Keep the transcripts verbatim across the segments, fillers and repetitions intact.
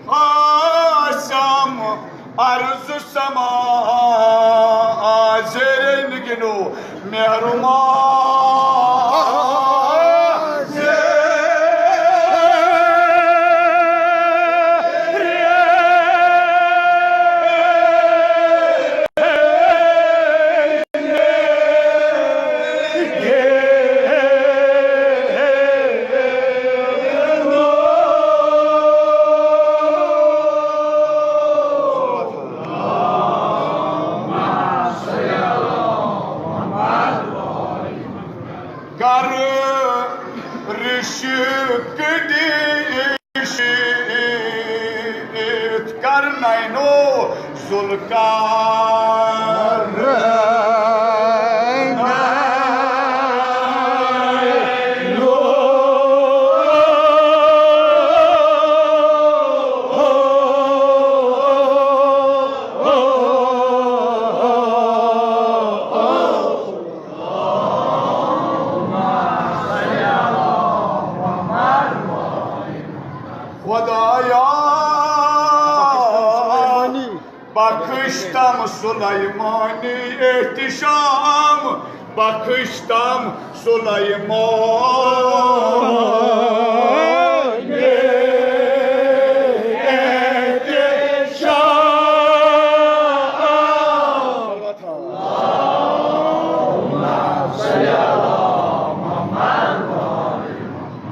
آسام عرض سما زیرین گنو مہرما کر رشک دیش کرنینو ذوالقرنینو۔ خدایا، بخشتم سلیمانی احتشام، بخشتم سلیمانی احتشام۔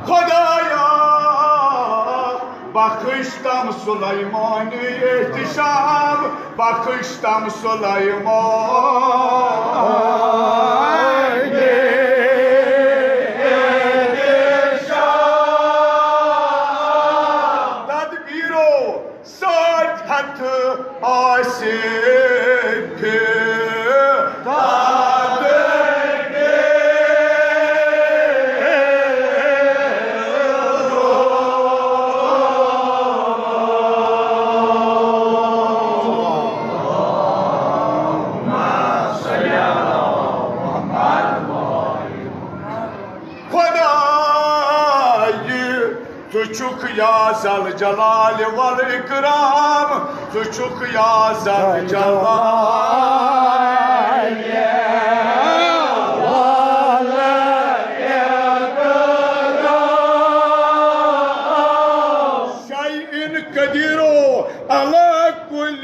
خدایا، بخشتم سلیمانی احتشام، بخشتم سلیمانی احتشام۔ تدبیرو ساتھ ہتھ آسہِ پھر۔ خدایہِ، ژٕ چھُکھ یا ذل جلال والاکرام، ژٕ چھُکھ یا ذل جلال والاکرام۔ شیء قدیرو علی کل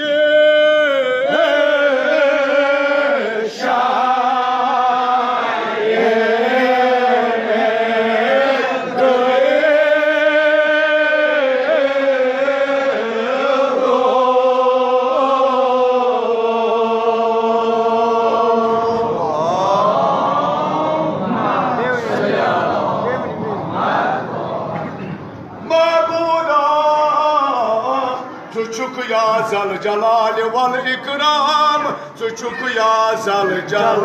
معبودا، ژٕ چھُکھ یا ذل جلال والاکرام، ژٕ چھُکھ یا ذل جلال۔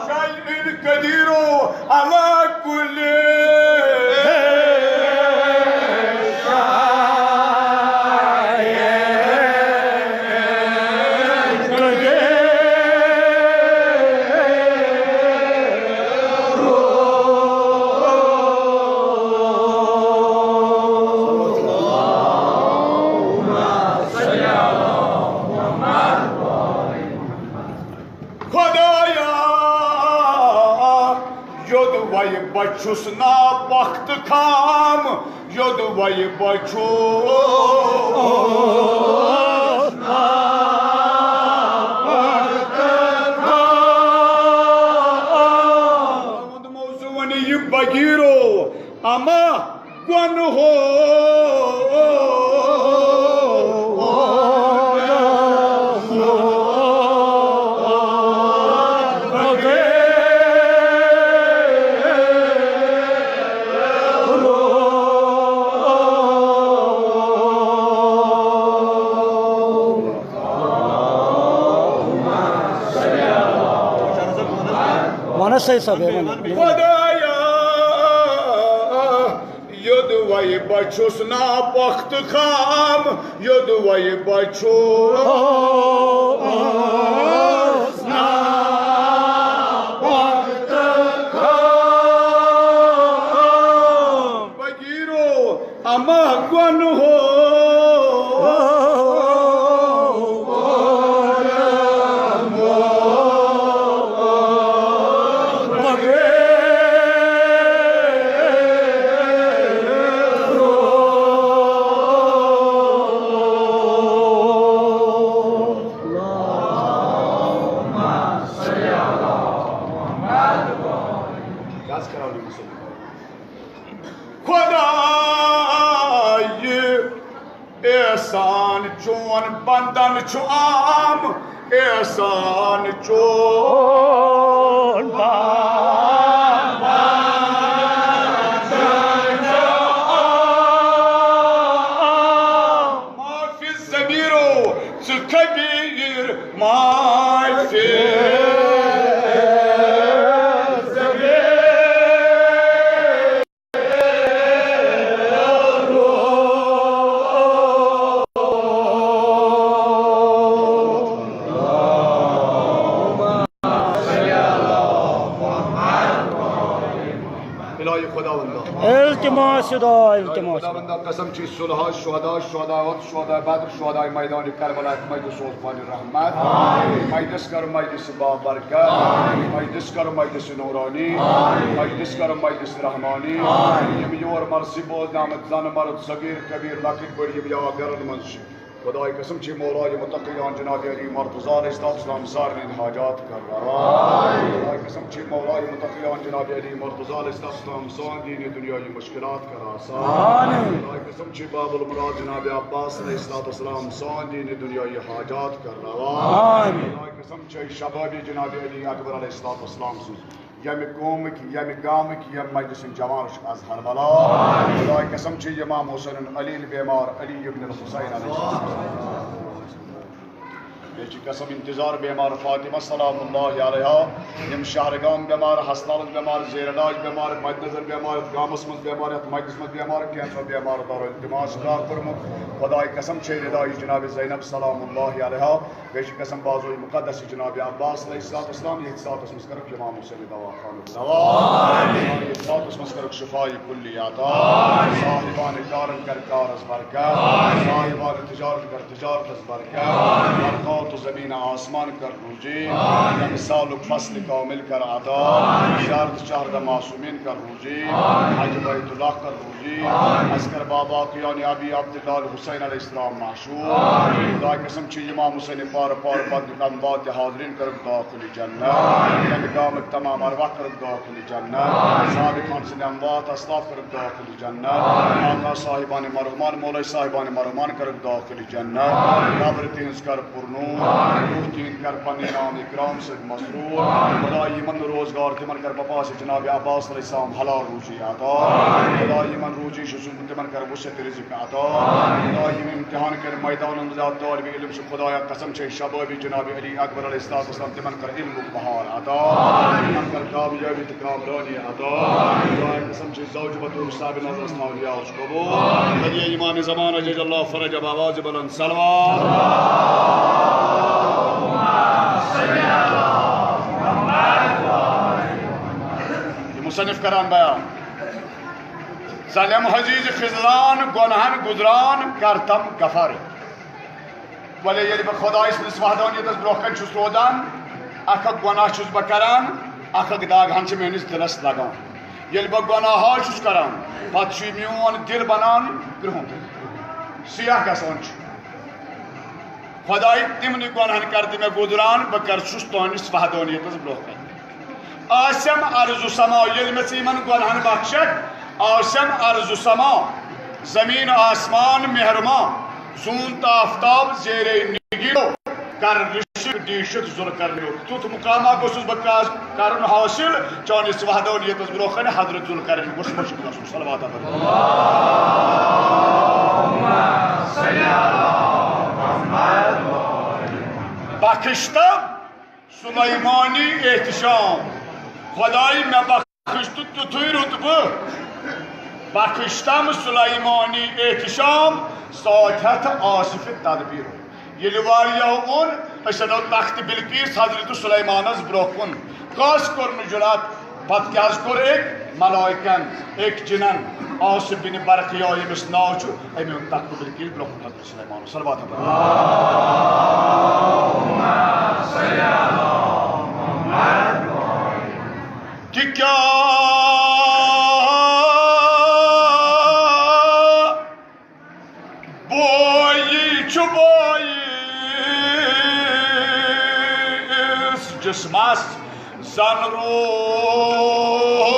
شیء قدیرو علی کل خدایا، یوٚدوَے بہٕ چھُس نا وقت خام، یوٚدوَے بہٕ چھُس نا وقت خام۔ تُہُنٛد موضوع وَنہِ یہِ بغیرو اما گۄنہو۔ وَنَس صحیح صٲب، ہے، وَن۔ خدایا، یوٚدوَے بہٕ چھُس نا پۄختہٕ خام، یوٚدوَے بہٕ چھُس خدایہِ احسان چون بندن چھُ عام، احسان چون بندن چھُ عام۔ معافی ضمیرو ژٕ خبیر، معافی ضمیر۔ الہی خداوندا۔ التماس خدا، الہی التماس۔ خداوندا، قسم چھی صلحہ، شہداء، شہداء احد، شہداء بدر، شہداء میدان کربلا، مجلس عثمان رحمت، مجلس کر مجلس بابرکت، مجلس کر مجلس نورانی، مجلس کر مجلس رحمانی۔ یم یور مرثی بوزنہ آمت، زن مرد، صغیر کبیر، لۄکٕٹۍ بٔڑۍ، یم یا گرن منٛز چھِ۔ خدای قسم چھی مولای متقیان جناب علی مرتضی علیہ السلام سارنی حاجات کر رہا۔ خدای قسم چھی مولای متقیان جناب علی مرتضی علیہ السلام سان دین دنیای مشکلات کر آسان۔ خدای قسم چھی باب المراد جناب عباس علیہ السلام سان دین دنیای حاجات کر رہا۔ خدای قسم چھی شبابی جناب علی اکبر علیہ السلام سوز یمہِ قومٕکۍ، یمہِ گامٕکۍ، یمہِ مجلسٕنۍ جوان چھِ از ہربلا۔ خدای قسم چھِ امام حسین علی بیمار، علی ابن الحسین علیہ السلام۔ بیٚیہِ چھِ قسم انتظار بیمار فاطمہ سلام اللہ علیہا، یِم شہرگام بیمار، ہسپتالس بیمار، زیر علاج بیمار، مد نظر بیمار، یتھ گامس منٛز بیمار، یتھ مجلس منٛز بیمار، کینسر بیمار، دار التماس دعا کوٚرمُت۔ خدای قسم چھِ ردای جناب زینب سلام اللہ علیہا۔ بیٚیہِ چھِ قسم بازوی مقدس جناب عباس علیہ الصلوۃ والسلام، ییٚتھۍ ساتس منٛز کٔرٕکھ امام حسین دوا خانُک دوا۔ ییٚتھۍ ساتس منٛز کٔرٕکھ شفای کلی عطا۔ صاحبان کارن کر کارس برکت، صاحبان تجارت کر تجارتس برکت، برکات زمین آسمان کر روزی، ییٚمہِ سالُک فصل کامل کر عطا، زیارت چاردہ معصومین کر روزی، حج بیت اللہ کر روزی، اصغر بابا کیان ابی عبداللہ الحسین علیہ السلام معشوق۔ خدای قسم چھِ امام حسین پار پار بدنک اموات حاضرین کٔرٕکھ داخل جنت۔ ییٚمہِ گامٕکۍ تمام ارواح کٔرٕکھ داخل جنت۔ صحابہ کرام سٕنٛدۍ اموات اسلاف کٔرٕکھ داخل جنت۔ آقا صاحبان مرحومان، مولوی صاحبان مرحومان کٔرٕکھ داخل جنت۔ قبر تِہنٛز کر پرنور، روح تِہنٛد کر پننہِ نام اکرام سۭتۍ مسرور۔ خدا یِمن روزگار، تِمن کر بپاس جناب عباس علیہ السلام حلال روزی عطا۔ خدا یِمن روزی چھُ سوٗزمُت، تِمن کر وسعت رزق عطا۔ خدا یِم امتحان کر میدانن منٛز یا طالب علم چھِ، خدایا قسم چھے شبابی جناب علی اکبر علیہ السلام تِمن کر علمُک بہار عطا۔ تِمن کر کامیابی تہٕ کامرانی عطا۔ خدایا قسم چھے زوج بطور صاحب نظر اسلام یاز قبول۔ ہدیہ امام زمانہ جج اللہ فرج اب آواز بلند صلوات۔ یہ مصنف کران بیان۔ ظلم حزیز خزلان گنہن گزران کرتم گفر۔ ولی ییٚلہِ بہٕ خۄداے سٕنٛدِس وحدانیتس برٛونٛہہ کنہِ چھُس روزان، اکھ اکھ گۄناہ چھُس بہٕ کران، اکھ اکھ داغ ہن چھِ میٲنِس دِلس لگان۔ ییٚلہِ بہٕ گۄناہ حظ چھُس کران، پتہٕ چھُ یہِ میون دِل بنان کرٛہُن، سیاہ گژھان چھُ۔ خۄداے، تِمنٕے گۄناہن کر تہٕ مےٚ گُزران، بہٕ کر چھُس تُہنٛدِس وحدانیتس برٛونٛہہ کنہِ۔ آسم ارض و سما، ییٚلہِ مےٚ ژٕ یِمن گۄناہن بخشکھ، آسم ارض و سما، زمین آسمان مہرما، زون تہٕ آفتاب زیرے نگیرو، کر رشک ڈیشک ذوالقرنیو۔ تیُتھ مقامہ گوٚژھُس بہٕ کاز کرُن حٲصِل، چٲنِس وحدانیتس برٛونٛہہ کنہِ حضرت ذوالقرنیو گوٚژھ مشکل گژھُن۔ صلوات پرو۔ بخشتم سلیمانی احتشام۔ خدای، مےٚ بخش تہٕ تیُتھُے رُتبہٕ۔ بخشتم سلیمانی احتشام، ساتھ ہٮ۪تھ آصف تدبیر۔ ییٚلہِ واریاہو ووٚن، أسۍ اَنو تخت بلقیس حضرت سلیمانس برٛونٛہہ کُن۔ کٲنٛسہِ کوٚر نہٕ جُرات۔ پتہٕ کیٛاہ حظ کوٚر أکۍ ملائکن، أکۍ جِنن، عاصف بن برقیہ ییٚمِس ناو چھُ، أمۍ اوٚن تخت بلقیس برٛونٛہہ کُن حضرت سلیمان۔ صلوات پرو۔ تِکیٛاہ بویی چھُ بویِس جسمس زن روح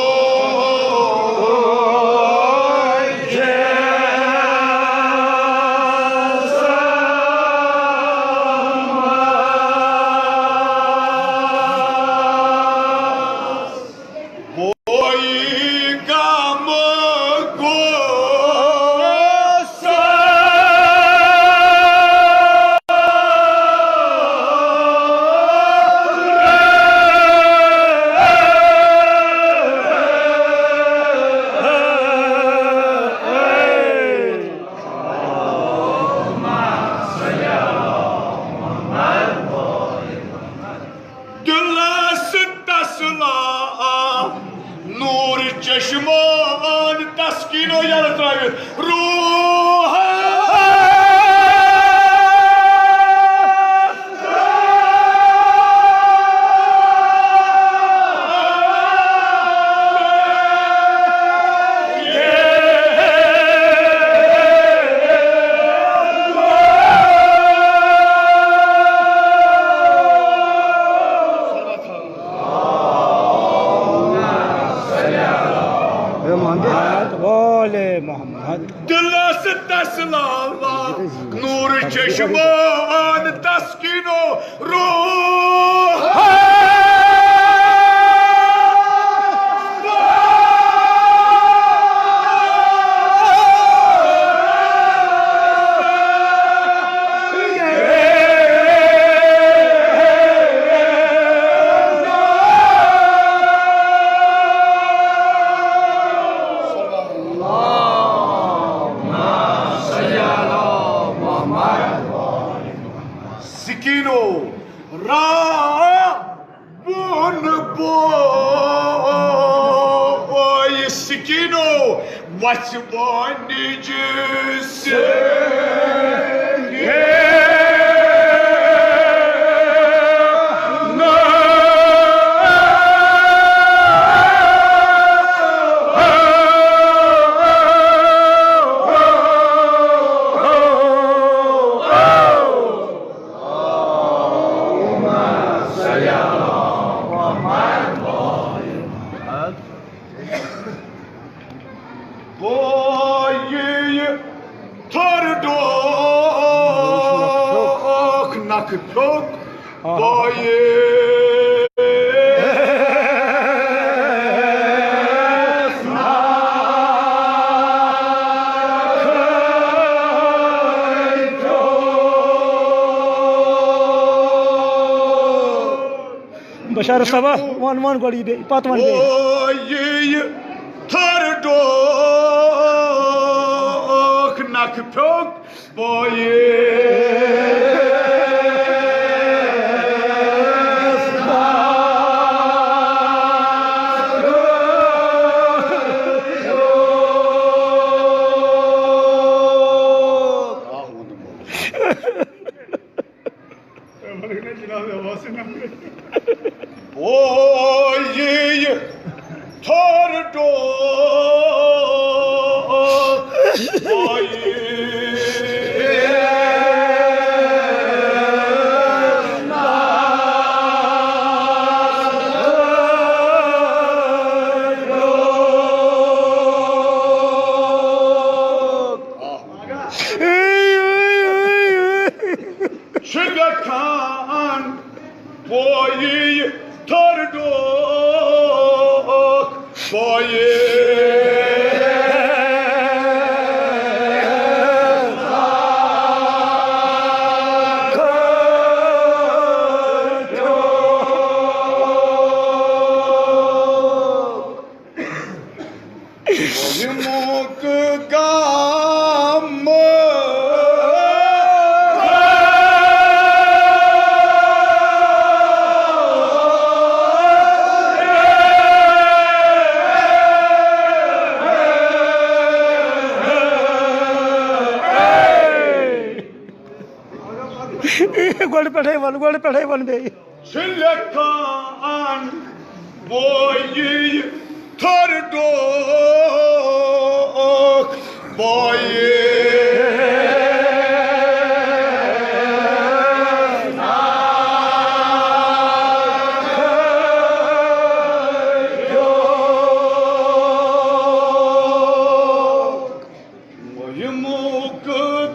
چشمان تسکین و یلہٕ ترٲوِتھ روح۔ محمد وآل محمد۔ دلس تسلا نور چشمان تسکین و روح۔ سکینو را بون بوے سکینو وچ بانج سے۔ بویی تھر ڈوکھ نکھ پھیوٚک بویی۔ بشار صٲبا، وَن، وَن گۄڈٕ یہِ بیٚیہِ، پَتہٕ وَن بیٚیہِ۔ او یہِ تھر ڈوکھ نکھ پھیوٚک بویہِ۔ بویی تھر ڈوکھ بویی۔ چھِ لیکھان بویی تھر ڈوکھ بویی۔ یِمُک غم۔ گۄڈٕ پٮ۪ٹھَے وَن، گۄڈٕ پٮ۪ٹھَے وَن بیٚیہِ۔ چھِ لیکھان بویی تھر ڈوکھ بویی۔ یِمُک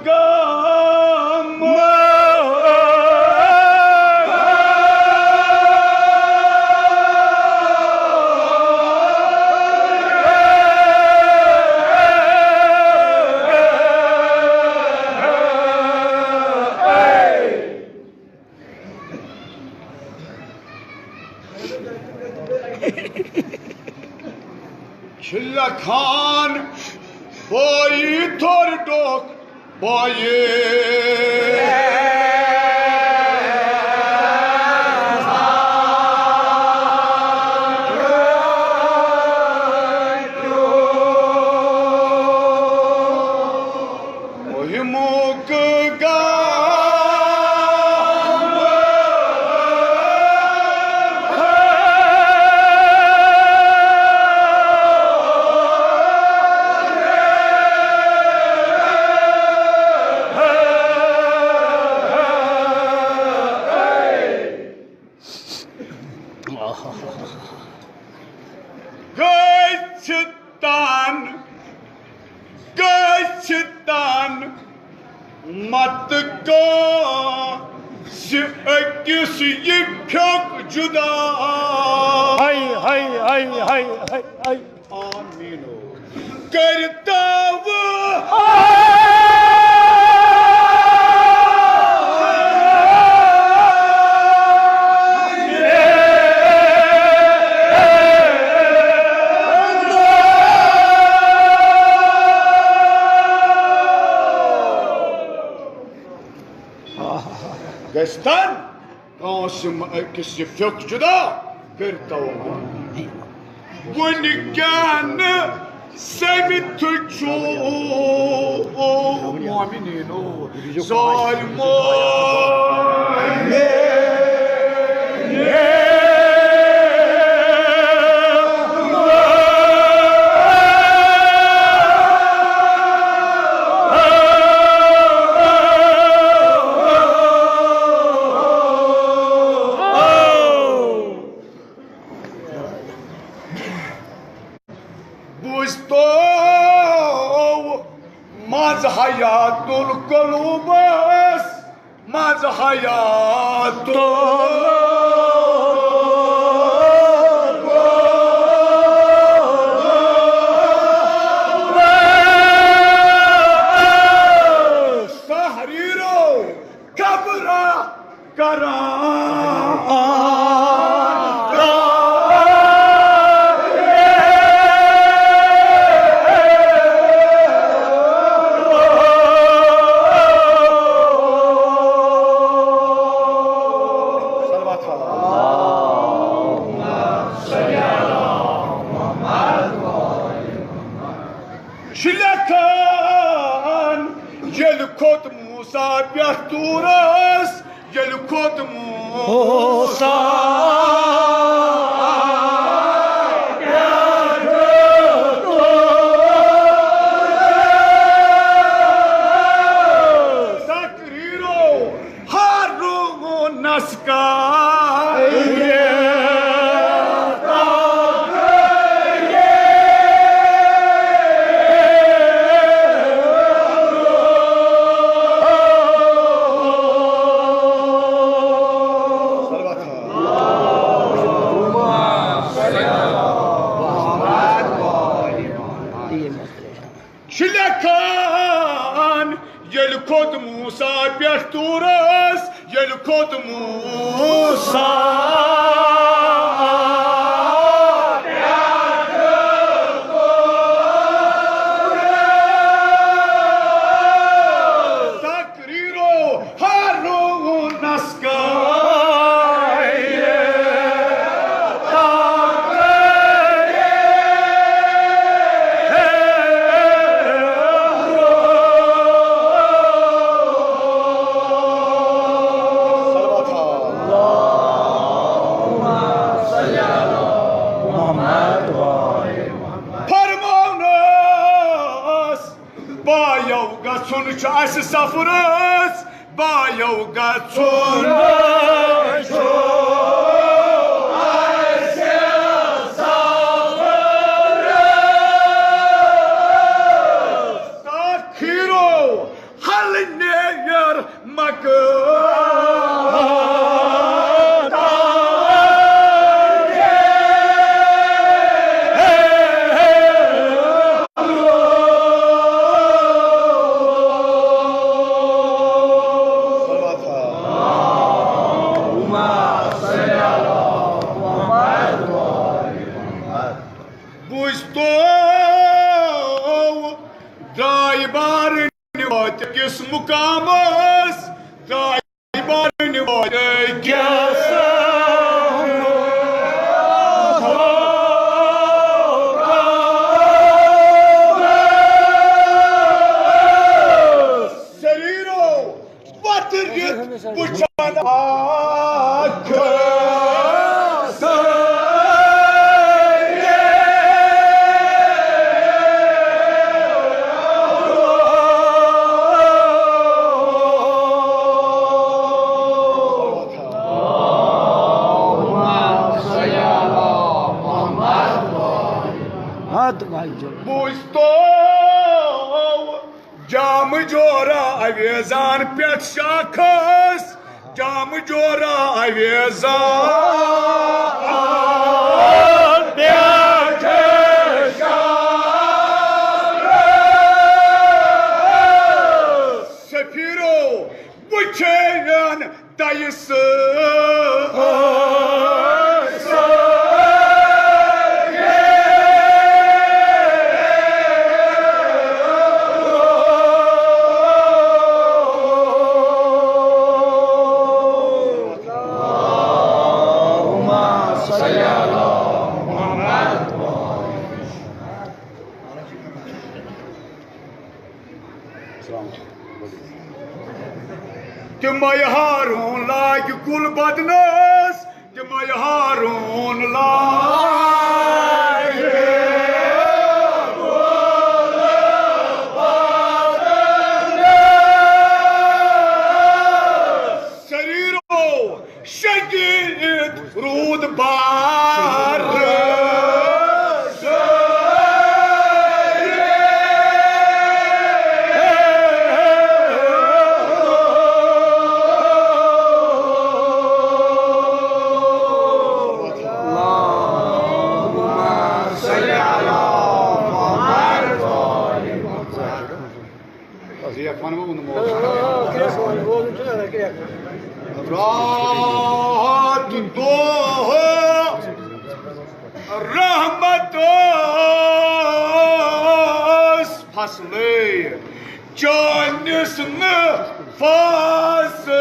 غم۔ چھِ لیکھان بویی تھر ڈوکھ بویی۔ گٔژھِ تن، گٔژھِ تن، مت کٲنٛسہِ أکِس یہِ پھیوٚک جُدا۔ ہاے، ہاے، ہاے، ہاے، ہاے، ہاے۔ آمیٖن۔ کٔرۍ تو گژھِ تن کٲنٛسہِ أکِس یہِ پھیوٚک جُدا کٔرۍ تو۔ وُنہِ کیٛاہ نہٕ سٔمِتھ چھُ مومِنیٖنو ظٲلمو۔ بوٗزتو منٛز حیات القلوبس، منٛز حیات القلوبس۔ تحریرو قبرا کران۔ چھِ لیکھان، ییٚلہِ کھوٚت موسیٰ پٮ۪ٹھ طورس، ییٚلہِ کھوٚت موسیٰ۔ تقریرو ہارونس کرے۔ چھِ لیکھان، ییٚلہِ کھوٚت موسیٰ پٮ۪ٹھ طورس، ییٚلہِ کھوٚت موسیٰ۔ تقریرو ہارونس کرے۔ فرمونس، بایو گژھُن چھُ اَسہِ سفرس، بایو گژھُن چھُ اَسہِ سفرس۔ تاخیرو حل نیر مکہ۔ بوٗزتو درٛاے بارٕنۍ وٲتۍ أکِس مُقامس، درٛاے بارٕنۍ وٲتۍ أکِس سریٖرو وترِتھ وٕچھان اکھ۔ بوٗزتو جام جورا اویزان پٮ۪ٹھ شاخس، جام جورا اویزان پٮ۪ٹھ شاخس۔ سفیرو وٕچھے مےٚ دَیہِ سۭتۍ۔ تِمے ہارون لاگہِ گُل بدنس، تِمے ہارون لاگہِ گُل بدنس۔ سریرو شگیت روٗد بار۔ رات دۄہ رحمت ٲس فصلٕے چٲنِس نہٕ فصل۔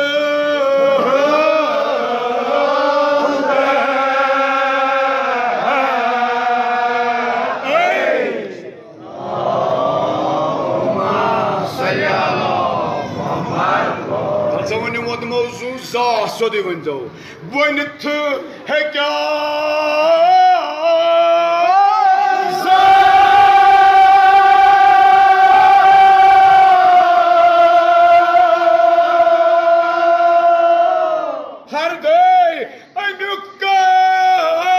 ژٕ ؤنِو وۄنۍ موضوع صاف سیوٚدُے ؤنۍزیو۔ ؤنِتھ ہیٚکیٛاہ فردے اَمیُک کانٛہہ؟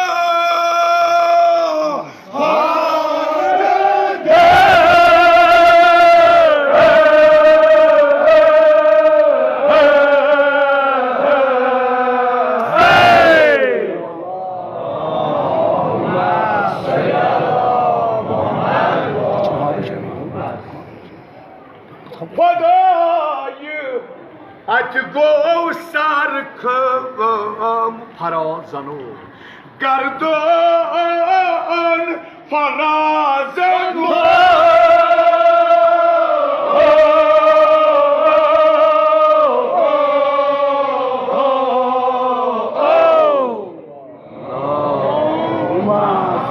خۄدایہِ اَتہِ گوٚو سر کٲم فرازنو گردن فرازنو۔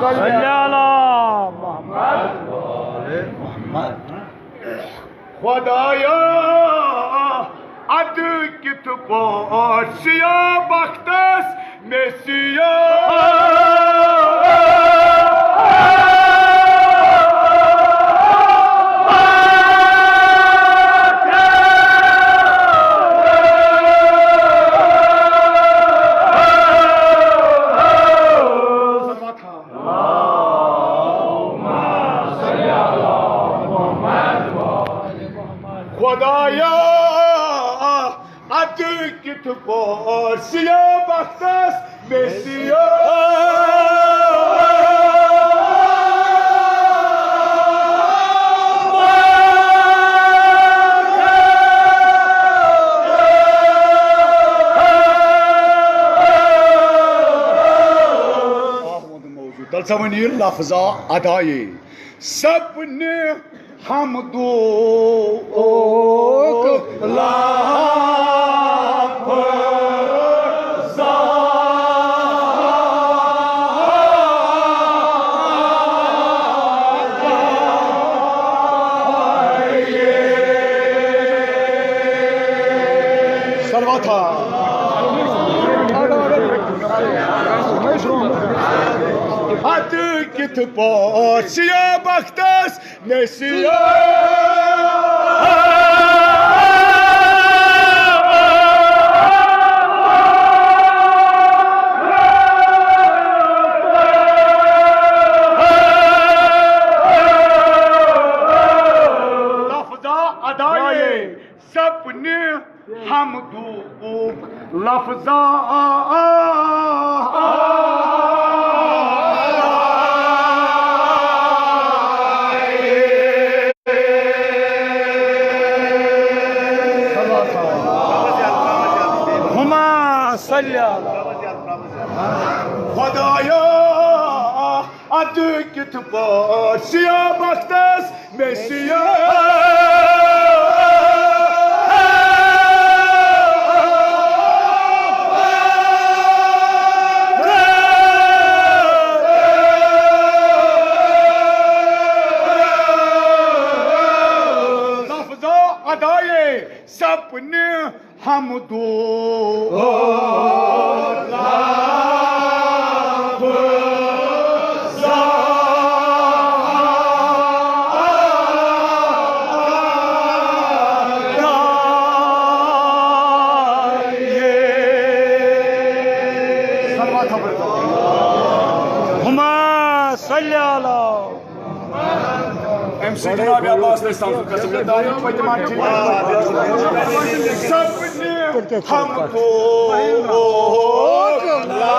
صلی علی محمد۔ خدایا، ادٕ کِتھ پٲٹھۍ سِیا بختس مےٚ سِیا؟ خدایا، ادٕ کِتھ پٲٹھۍ سِیا بختس مےٚ سِیا؟ تیٚلہِ ژٕ وَن یہِ لفظا ادایے۔ سپنہِ حمدُک لفظ۔ صلوات۔ اتھ کِتھ پٲٹھۍ چھِ بختس نصیب۔ اپنہِ حمدُک لفظا۔ ہما صلی اللہ۔ خدایا، ادٕ کِتھ پٲٹھۍ سِیا بختس مےٚ سِیا؟ لفظا ادایے سپنہِ حمدُک لفظا۔ صلوات پٔرِو۔ ہما صلی اللہ۔ امہِ سۭتۍ جناب عباس علیہ السلام سُنٛد قسم گوٚو داریُک پٔتِم اَکھ چیٖز۔ سپنہِ حمدُک لفظا۔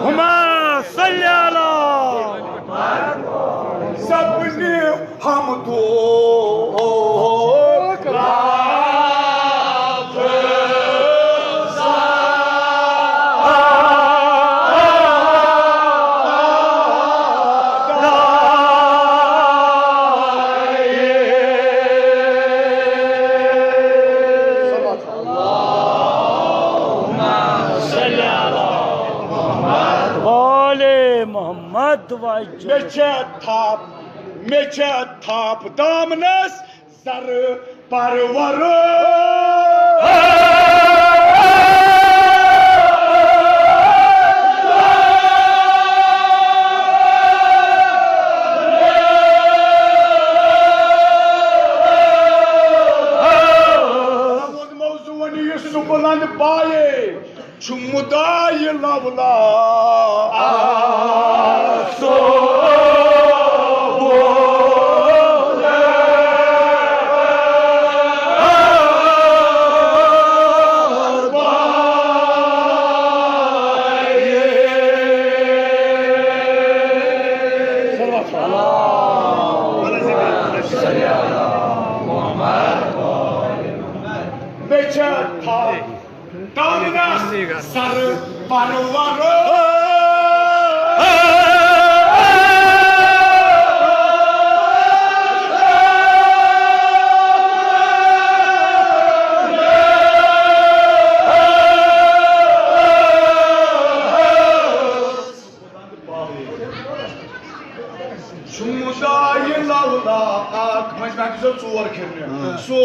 ہما صلی اللہ۔ سپنہِ حمدُک لفظا۔ آل محمد وجل۔ مےٚ چھےٚ تھپھ، مےٚ چھےٚ تھپھ دامنس زرٕ پرورٕ۔ موضوع ونہِ یہِ سُہ بلند پایے۔ چھُ مُدعا یہِ لولا آسو۔ مےٚ چھےٚ تھپھ دامنس سرٕ پرورٕ۔ چھُ مُدعا یہِ لولا اکھ، مجمع کہِ زٕ ژور کھٮ۪ن مےٚ۔ ہاں۔ سُہ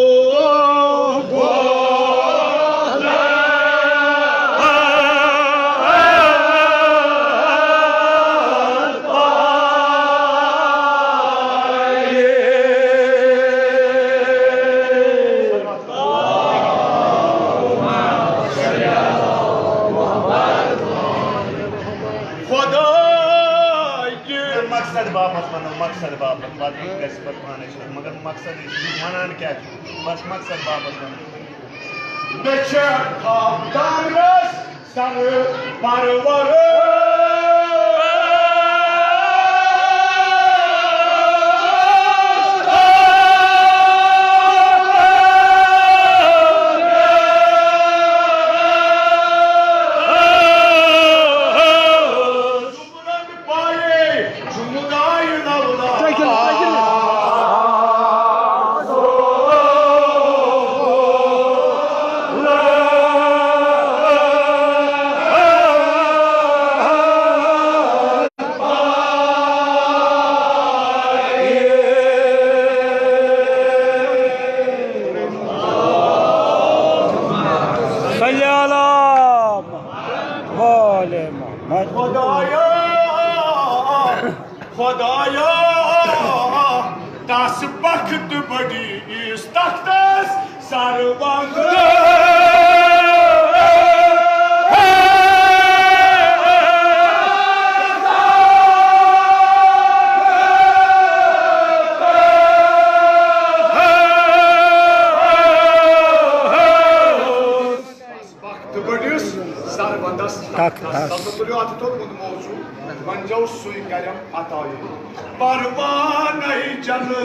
خداے۔ مقصد باپتھ ونو، مقصد باپتھ، پتہٕ گژھِ پتہٕ پانے چھُ، مگر مقصد یہِ چھُ، یہِ ونان کیٛاہ چھُ، بس مقصد باپتھ ونو۔ مےٚ چھےٚ تھپھ دامنس سرٕ پرورٕ۔ صلی علی محمد و آل محمد۔ خدایا، خدایا، تس بخت بڑی اس تختس سر ونگ۔ تس بخت بڑس سر ونگس تختس۔ تختس۔ تس تُلِو اتھٕ تھوٚد، ووٚنمو چھُ، وۄنۍ جو سُے کرٮ۪م عطا یہِ۔ پروانَے جنہٕ۔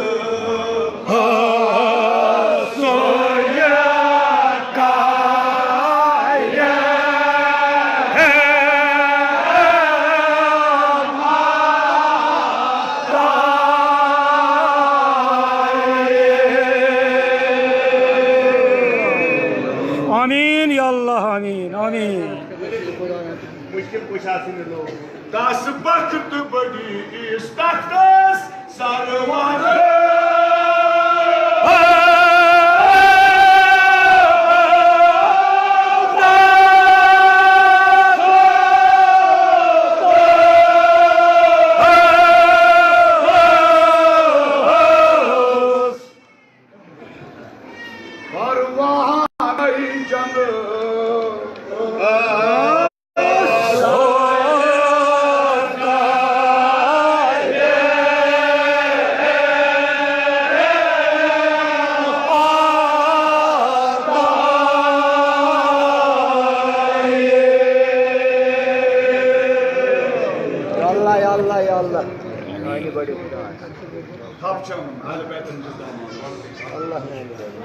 آمین یا اللہ، آمین، آمین۔ مشکل کُچھ آسہِ نہٕ لوٚگ۔ تس بخت بڑی اس تختس سر ونگ۔ پروانَے جنہٕ۔ یا اللہ، یا اللہ، یا اللہ۔ میانہِ بڑِ خدایا۔ تھپھ چھم اہل بیتن ہٕنٛدِس دامانس۔ اللہ میانہِ بڑِ۔